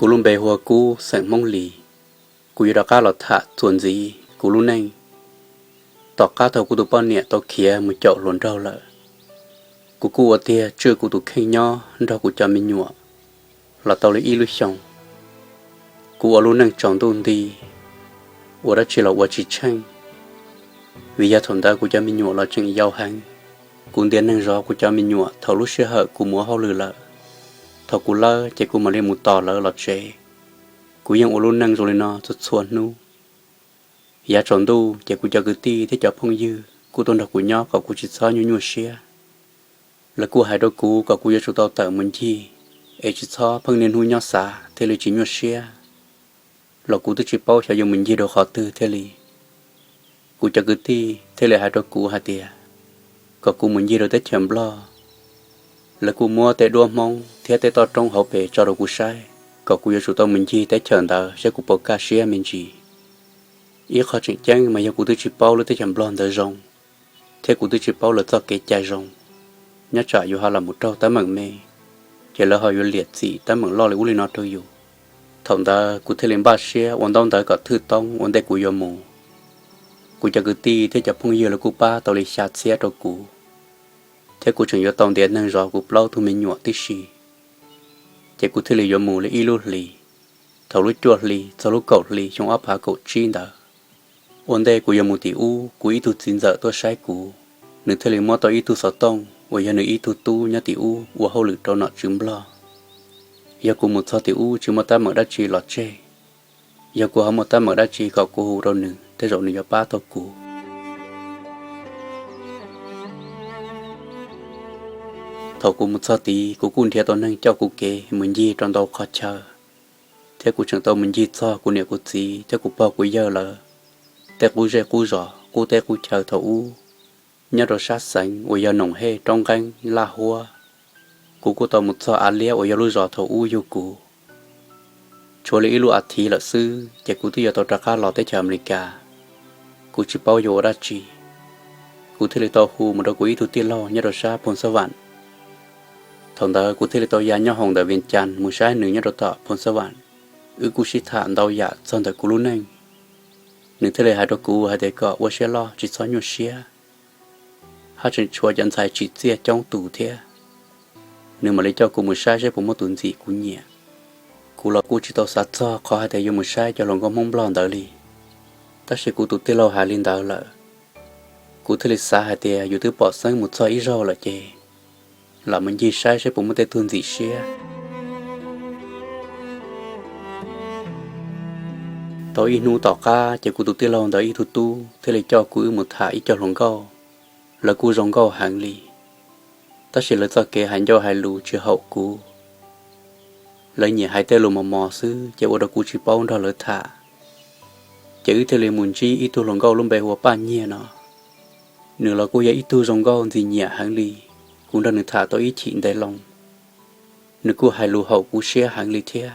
Kuv lub npe hu ua Kub, xeem Hmoob Lis. Kuv yuav rov qab los tham txuas ntxiv kuv lub neej. Tom qab thaum kuv tus poj niam tau khiav mus caum hluas nraug lawm, kuv kuj ua tiag tswj kuv tus kheej nyob nrog kuv cov me nyuam los tau li ib lub xyoos. Kuv ua lub neej tsaus ntuj nti, ua dab tsi los ua tsis tsheej, vim yog thaum ntawd kuv cov me nyuam los tseem yau heev. Kuv ntiav neeg zov kuv cov me nyuam thaum lub sij hawm kuv mus ua hauj lwm lawm. Thaum kuv lawb ces kuv mam li mus tos lawv los tsev. Kuv yeej ua lub neej zoo li no txhua txhua hnub. Yav tsaus ntuj ces kuv cov kwv tij thiab cov phooj ywg kuj tuaj nrog kuv nyob kom kuv tsis txhob nyuaj nyuaj siab. Lawv kuj hais rau kuv kom kuv yuav tsum tau tawm mus ncig, es tsis txhob pheej niaj hnub nyob xav thiaj li tsis nyuaj siab. Los kuv twb tsis paub xyov yuav mus ncig rau qhov twg thiaj li. Kuv cov kwv tij thiaj li hais rau kuv hais tias kom kuv mus ncig rau teb chaws Nplog. Lawv kuj muab tej duab Hmoob thiab tej toj roob hauv pes tso rau kuv saib, kom kuv yuav tsum tau mus ncig teb chaws ntawd saib kuv puas kaj siab me ntsis. Ib qho tseem ceeb mas yog kuv twb tsis paub lub teb chaws Nplog ntawd zoo, thiab kuv twb tsis paub lawv txoj kev cai zoo. Nyob tsam yus ho lam mus raug teeb meem me, ces lawv ho yuav liam txim teeb meem loj li ub li no rau yus. Thaum ntawd kuv thiaj li npaj siab ua ntaub ntawv kom thwj toob ua ntej kuv yuav mus. Kuv cov kwv tij thiab cov phooj ywg lawv kuj pab tau li xya txhiab rau kuv, thiab kuv tseem yuav tau ntiav neeg zov kuv plaub tug me nyuam tib si. Ces kuv thiaj li yuav mus li ib lub hlis. Thaum lub cuaj hli txog lub kaum hli xyoo ob phav kaum tsib ntawd, ua ntej kuv yuav mus tim ub, kuv ib tug txiv ntxawm tuaj saib kuv. Nws thiaj li muab tau ib tug xov tooj uas yog nws ib tug tub nyob tim ub ua hauj lwm rau nom tswv Nplog. Yog kuv mus txog tim ub tsis muaj teeb meem dab tsi los tseg, yog kuv ho muaj teeb meem dab tsi kom kuv hu rau nws, tej zaum nws yuav pab tau kuv. Thaum kuv mus txog tid, kuv kuj nrhiav tau neeg coj kuv kev mus ncig rau ntau qhov chaw, thiab kuv tseem tau mus ncig txog kuv niam kuv txiv thiab kuv pog kuv yawg lawv tej qub zej qub zos, qub teb qub chaw thaum ub, nyob rau sab xeev uas yog Noom Hej, Roob Nqeeb, Laj Huab. Kuv kuj tau mus txog Av Liab uas yog lub zos thaum ub yug kuv. Tshuav li ib lub as thiv lawm xwb ces kuv twb yuav tau rov qab los teb chaws Amelikas. Kuv tsis paub yuav ua dab tsi, kuv thiaj li tau hu mus rau kuv ib tug tij laug nyob rau sab Phoos Xab Vam. Thaum ntawd kuv thiaj li tau ya nyob hoom ntawm Vias Cas mus saib nws nyob rau tom Phoos Xab Vam. Wb kuj sib tham ntau yam txog ntawm kuv lub neej. Nws thiaj li hais rau kuv hais tias kom ua siab loj tsis txhob nyuaj siab, haj tseem tshuav cov ntxhais tsim txiaj coob tus thiab. Nws mam li coj kuv mus saib saib puas muaj tus ntxim kuv nyiam. Kuv los kuj tsis tau xav txog qhov hais tias yuav mus saib cov hluas nkauj Hmoob Nplog ntawd li, tab sis kuv tus tij laug hais li ntawd lawm, kuv thiaj li xav hais tias yus twb pom xeeb mus txog ib zaug lawm ces lam mus ncig saib saib puas muaj tej tug ntxim siab. Tau ib hnub tom qab ces kuv tus tij laug ntawd ib tug tub thiaj li coj kuv wb mus tham ib co hluas nkauj. Lawv kuj zoo nkauj heev li, tab sis lawv txoj kev hais ncauj hais lus tsis haum kuv. Lawv nyiam hais tej lus mos mos xwb ces ua rau kuv tsis paub nrog lawv tham. Ces wb thiaj li mus ntsib ib tug hluas nkauj lub npe hu ua Paj Nyiag no. Nws los kuj yog ib tug zoo nkauj ntxim nyiam heev li, kuv nrog nws tham tau ib chim ntev loo. Nws kuj hais lus haum kuv siab heev li thiab.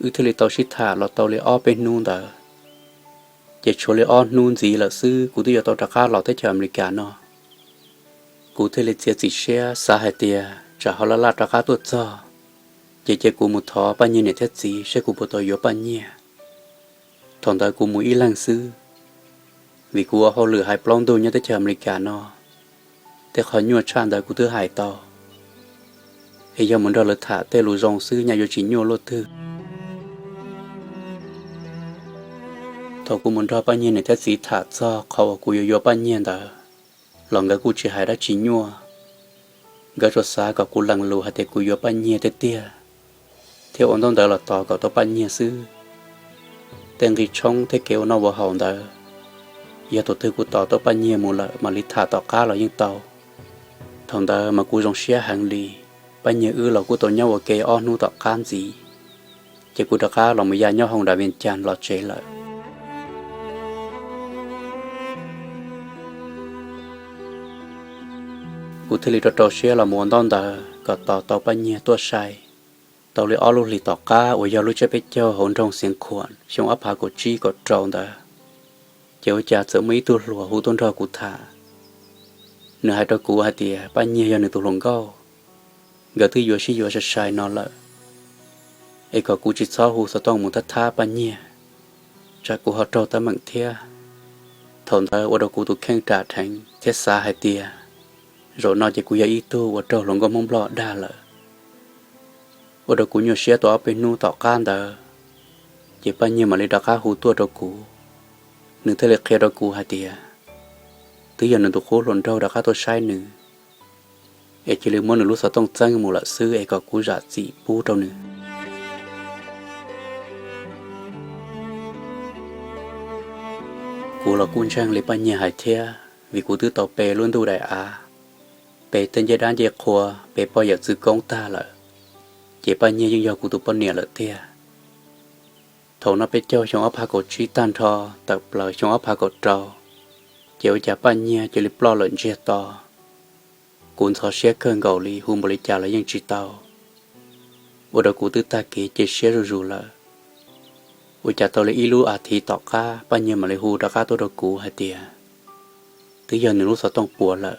Wb thiaj li tau sib tham los tau li ob peb hnub ntawd, ces tshuav li ob hnub ntxiv lawm xwb kuv twb yuav tau rov qab los teb chaws Amelikas no. Kuv thiaj li txiav txim siab xav hais tias tsam ho laj laj rov qab tuaj txog, ces cia kuv mus thov Paj Nyiag niam thiab txiv saib kuv puas tau yuav Paj Nyiag. Thaum ntawd kuv mus ib leeg xwb, vim kuv ua hauj lwm hais plaub ntug nyob teb chaws Amelikas no, tej qhov nyuaj tshaj ntawd kuv twb hais tau. Es yog mus nrog lawv tham tej lus zoo xwb nyaj yuav tsis nyuaj luaj twg. Thaum kuv mus nrog Paj Nyiag niam thiab txiv tham txog qhov uas kuv yuav yuav Paj Nyiag ntawd, los nkawd kuj tsis hais dab tsi nyuaj. Nkawd tsuas xav kom kuv lees lus hais tias kuv yuav Paj Nyiag tiag tiag, thiab ua ntaub ntawv los tos kom tau Paj Nyiag xwb. Tej nqi tshoob thiab kev ua noj ua haus ntawd, yog thaum twg kuv tos tau Paj Nyiag mus lawm mam li tham tom qab los yeej tau. Thaum ntawd mas kuv zoo siab heev li. Paj Nyiag wb los kuj tau nyob ua ke ob hnub tom qab ntxiv, ces kuv rov qab los mus ya nyob hoo nram Vias Cas los tsev lawm. Kuv thiaj li rau rau siab los mus ua ntaub ntawv kom tos tau Paj Nyiag tuaj sai. Tau li ob lub hlis tom qab uas yog lub tsiab peb caug hauv nroog Xiav Khuam xyoo ob phav kaum tsib kaum rau ntawd, ces ua cas txawm muaj ib tug hluas hu tuaj nrog kuv tham. Nws hais rau kuv hais tias Paj Nyiag yog nws tus hluas nkauj, nkawd twb yuav sib yuav sai sai no lawm. es kom kuv tsis txhob hu xov tooj mus thab thab Paj Nyiag, tsam kuv ho raug teeb meem thiab. Thaum ntawd ua rau kuv tus kheej ram dheev thiab xav hais tias zaum no ces kuv yog ib tug uas raug hluas nkauj Hmoob Nplog dag lawm. Ua rau kuv nyuaj siab tau ob peb hnub tom qab ntawd, ces Paj Nyiag mam li rov qab hu tuaj rau kuv. Nws thiaj li qhia rau kuv hais tias twb yog nws tus qub hluas nraug rov qab tuaj saib nws, es cia li muab nws lub xov tooj txeeb mus lawm xwb es kom kuv zam txim pub rau nws. Kuv los kuj ntseeg li Paj Nyiag hais thiab, vim kuv twb tau pe lub ntuj daim av, pe tej ncej dab ncej qhua, pe poj yawm txwv koob tag lawm, ces Paj Nyiag yeej yog kuv tus poj niam lawm tiag. Thaum no peb caug xyoo ob phav kaum tsib tag nrho, tawm plaws xyoo ob phav kaum rau, ces ua cas Paj Nyiag cia li ploj lawm ntsiag to. Kuv ntxhov siab kawg nkaus li, hu npaum li cas los yeej tsis tau, ua rau kuv twb tag kev cia siab zuj zus lawm. Ua cas tau li ib lub as thiv tom qab Paj Nyiag mam li hu rov qab tuaj rau kuv hais tias twb yog nws lub xov tooj puas lawm,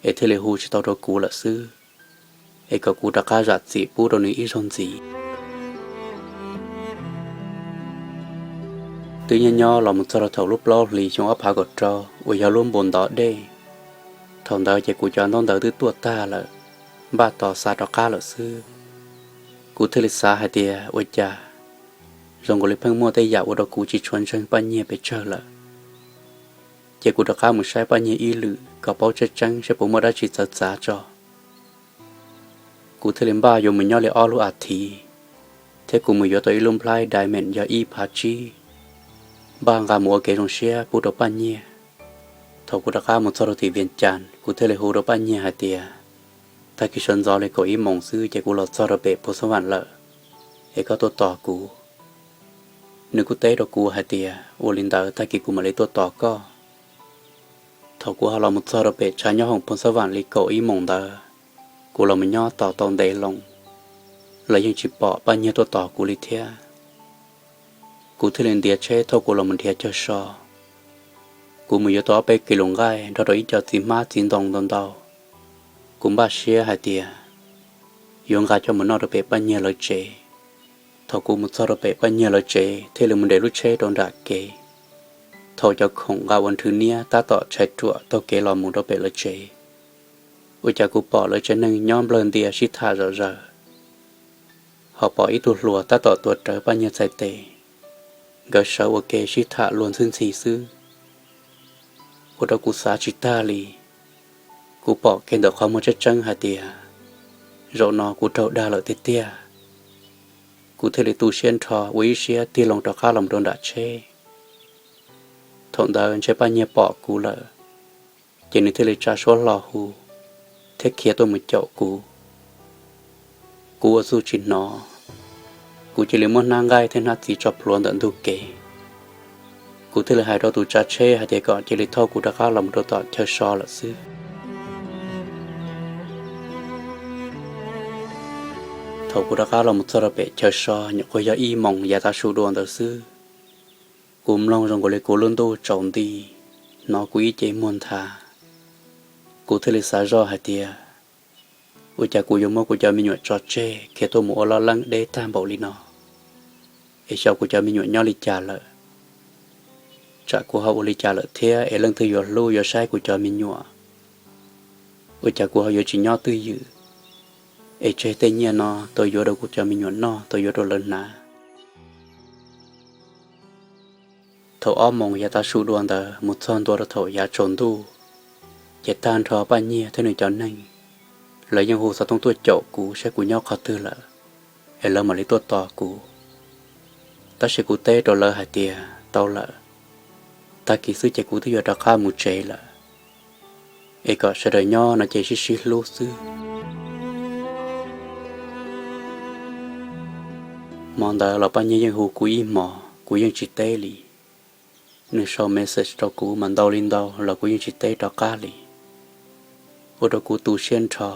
es thiaj li hu tsis tau rau kuv lawm xwb, es kom kuv rov qab zam txim pub rau nws ib zaug ntxiv. Twb nyob nyob los mus txog rau thaum lub plaub hlis xyoo ob phav kaum rau uas yog lub npus ntov dej, thaum ntawd ces kuv cov ntaub ntawv twb tuaj tag lawm, npaj tos xa rov qab lawm xwb. Kuv thiaj li xav hais tias ua cas zoo nkaus li pheej muaj tej yam ua rau kuv tsis tshua ntseeg Paj Nyiag pes tsawg lawm. Ces kuv rov qab mus saib Paj Nyiag ib lwm kom paub tseeb tseeb saib puas muaj dab tsi txawv txav tso. Kuv thiaj li npaj yuav mus nyob li ob lub as thiv, thiab kuv mus yuav tau ib lub nplhaib diamond yog ib phav tsib, npaj nqa mus ua kev zoo siab pub rau Paj Nyiag. Thaum kuv rov qab mus txog rau tim Vias Cas, kuv thiaj li hu rau Paj Nyiag hais tias tag kis sawv ntxov li kaum ib moos xwb ces kuv los txog rau pem Phoos Xab Vam lawm, es koj tuaj tos kuv. Nws kuj teb rau kuv hais tias ua li ntawd tag kis kuv mam li tuaj tos koj. Thaum kuv ho los mus txog rau pem tshav nyob hoom Phoos Xab Vam li kaum ib moos ntawd, kuv los mus nyob tos tau ntev loo los yeej tsis pom Paj Nyiag tuaj tos kuv li thiab. Kuv thiaj li ntiav tsheb thauj kuv los mus nrhiav chaw so. Kuv mus yuav tau ob peb kis lus nqaij nrog rau ib co txiv hmab txiv ntoo ntau ntau. Kuv npaj siab hais tias yuav nqa coj mus noj rau pem Paj Nyiag lawv tsev. Thaum kuv mus txog rau pem Paj Nyiag lawv tsev thiaj li mus nres lub tsheb rau nram kev. Thaum cov khoom nqa ua nrhw niab tab tom tshais ruam taug kev los mus rau pem lawv tsev, ua cas kuv pom lawv tsev neeg nyob nplawg ntia sib tham zom zaws, ho pom ib tug hluas tab tom tuav rawv Paj Nyiag txhais tes, nkawd sawv ua ke sib tham luag ntxhwb ntxhi xwb. Ua rau kuv xav tsis tag li. Kuv pom kiag ntawm qhov muag tseeb tseeb hais tias zaum no kuv raug dag lawm tiag tiag. Kuv thiaj li tu siab nrho ua ib siab tig loo rov qab los rau nram tsheb. Thaum ntawd ntshe Paj Nyiag pom kuv lawm, ces nws thiaj li tsa suab hlo hu thiab khiav tuaj mus caum kuv. Kuv ua txuj tsis hnov, kuv cia li muab hnab nqaij thiab hnab txiv tso plhuav ntawm ntug kev. Kuv thiaj li hais rau tus tsav tsheb hais tias kom cia li thauj kuv rov qab los mus rau tom chaw so lawm xwb. Thaum kuv rov qab los mus txog rau pem chaw so nyuam qhuav yog ib moos yav tav su dua ntawd xwb, kuv mloog zoo nkaus li kuv lub ntuj tsaus nti, hnov kuv ib ce muag nthav. Kuv thiaj li xav zoj hais tias ua cas kuv yuav muab kuv cov me nyuam tso tseg khiav tuaj mus ua loj leeb deb tag npaum li no, es xyov kuv cov me nyuam nyob li cas lawm. Tsam kuv ho ua li cas lawm thiab es leej twg yuav hlub yuav saib kuv cov me nyuam. Ua cas kuv ho yuav tsis nyob twj ywm, es tseg tej nyiaj no tau yuav rau kuv cov me nyuam noj, tau yuav rau lawv hnav. Thaum ob moos yav tav su dua ntawd mus txog ntua rau thaum yav tsaus ntuj, ces tag nrho Paj Nyiag thiab nws cov neeg, lawv yeej hu xov tooj tuaj caum kuv saib kuv nyob qhov twg lawm, es lawv mam li tuaj tos kuv. Tab sis kuv teb rau lawv hais tias tau lawm, tag kis xwb ces kuv twb yuav rov qab mus tsev lawm, es kom sawv daws nyob no ces sib sib hlub xwb. Hmo ntawd los Paj Nyiag yeej hu kuv ib hmos kuv yeej tsis teb li. Nws sau message rau kuv mas ntau li ntau los kuv yeej tsis teb rov qab li. Ua rau kuv tu siab nrho,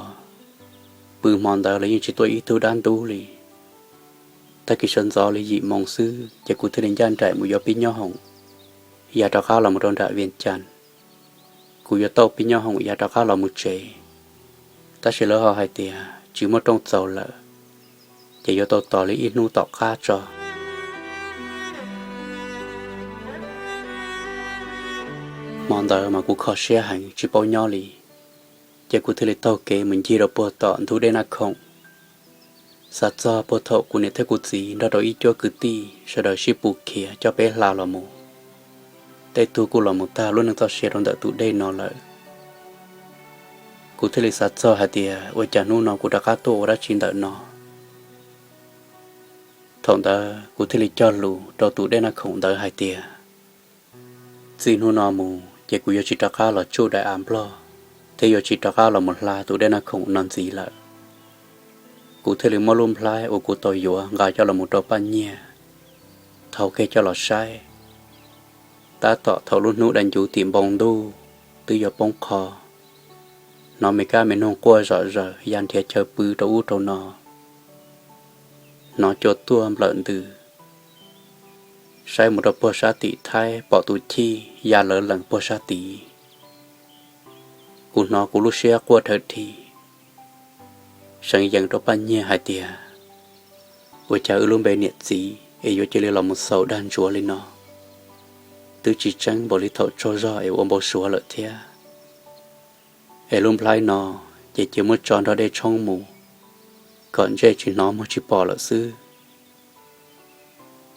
pw hmo ntawd los yeej tsis tuaj ib tug dab ntub li. Tag kis sawv ntxov li yim moos xwb ces kuv thiaj li ncaj nraim mus yuav pib nyob hoom ya rov qab los mus rau nram Vias Cas. Kuv yuav tau pib nyob hoom ya rov qab los mus tsev, tab sis lawv ho hais tias tsis muaj rooj txaus lawm, ces yuav tau tos li ib hnub tom qab tso. Hmo ntawd mas kuv kho siab heev tsis paub nyob li, ces kuv thiaj li taug kev mus ncig rau puag tom ntug dej Naj Khoom. Xav txog puag thaum kuv niam thiab kuv txiv nrog rau ib cuab kwv tij sawv daws sib pus khiav coj peb hla los mus, tej tug kuj los mus tag lub neej txoj sia rau ntawm tus dej no lawm. Kuv thiaj li xav txog hais tias ua cas hnub no kuv rov qab tuaj ua dab tsi ntawm no. Thaum ntawd kuv thiaj li cog lus rau tus dej Naj Khoom ntawd hais tias, txij hnub no mus ces kuv yuav tsis rov qab los tsuj daim av Nplog, thiab yuav tsis rov qab los mus hla tus dej Naj Khoom no ntxiv lawm. Kuv thiaj li muab lub nplhaib uas kuv tau yuav nqa coj los mus rau Paj Nyiag thau kiag coj los saib. Tab tom thaum lub hnub dai ncuv tim npoo ntuj twb yuav poob qho, hnov me kab me noog quaj zom zaws ya nrhiav chaw pw rau ub rau no, hnov cua tuaj nplawm ntws. Saib mus rau puag sab tim Thaib pom tus chij ya lawv lees puag sab tid. Kuv hnov kuv lub siab quaj dhawv dhi, seev yees rau Paj Nyiag hais tias, ua cas wb lub npe niam txiv es yuav cia li los mus xaus dag ntsuav li no, twb tsis tseeb npaum li thaum tsaug zog es ua npau suav lawm thiab. Es lub nplhaib no ces cia muab tso nrog dej tshoob mus, kom ntsej tsis hnov muag tsis pom lawm xwb.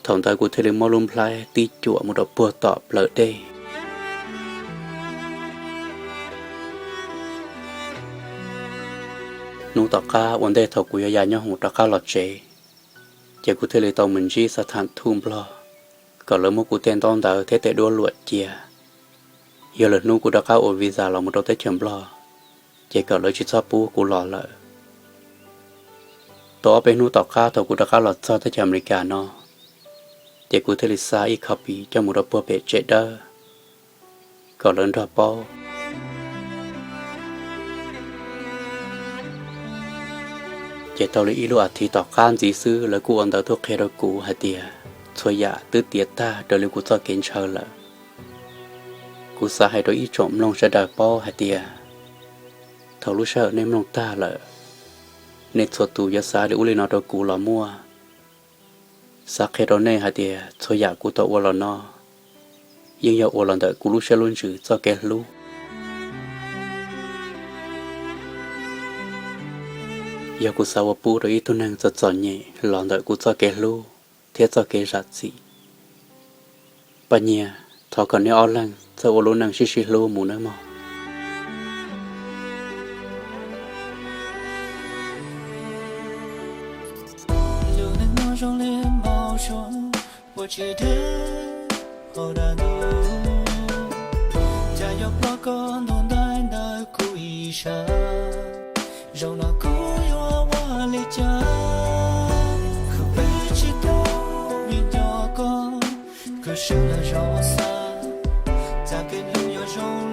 Thaum ntawd kuv thiaj li muab lub nplhaib tib cuam mus rau puag tom plawv dej. Hnub tom qab ua ntej thaum kuv yuav ya nyob hoom rov qab los tsev, ces kuv thiaj li tau mus ntsib xab tham thuj Nplog, kom lawv muab kuv tej ntaub ntawv thiab tej duab luam cia. Yog lwm hnub kuv rov qab ua visa los mus rau teb chaws Nplog, ces kom lawv tsis txhob pub kuv los lawm. Tau ob peb hnub tom qab thaum kuv rov qab los txog teb chaws Amelikas no, ces kuv thiaj li xa ib copy coj mus rau puag pem tsev dawb, kom lawv nrog paub. Ces tau li ib lub as thiv tom qab ntxiv xwb lawv kuj ua ntawv tuaj qhia rau kuv hais tias txhua yam twb tiav tag raws li kuv txoj kev ntshaw lawm. Kuv xav hais rau ib tsoom mloog sawv daws paub hais tias thaum lub sij hawm nej mloog tag lawm, nej txhua tus yuav xav li ub li no rau kuv los muaj. Xav qhia rau nej hais tias txhua yam kuv tau ua los no yeej yog ua los ntawm kuv lub siab lub ntsws txoj kev hlub. Yog kuv xav ua pub rau ib tug neeg txom txom nyem los ntawm kuv txoj kev hlub thiab txoj kev zam txim. Paj Nyiag, thov kom nej ob leeg txawj ua lub neej sib sib hlub mus nawb mog. Lub neej no zoo li npau suav, puas tsis deb hauv dag ntug. Cas yuav ploj koj ntuag ntaig ntawm kuv ib sab, zaum no kuv yuav ua li cas? Khwv peb tsis tau vim nco koj, khwv sib lawm zoo xav, cas kev hlub yuav zoo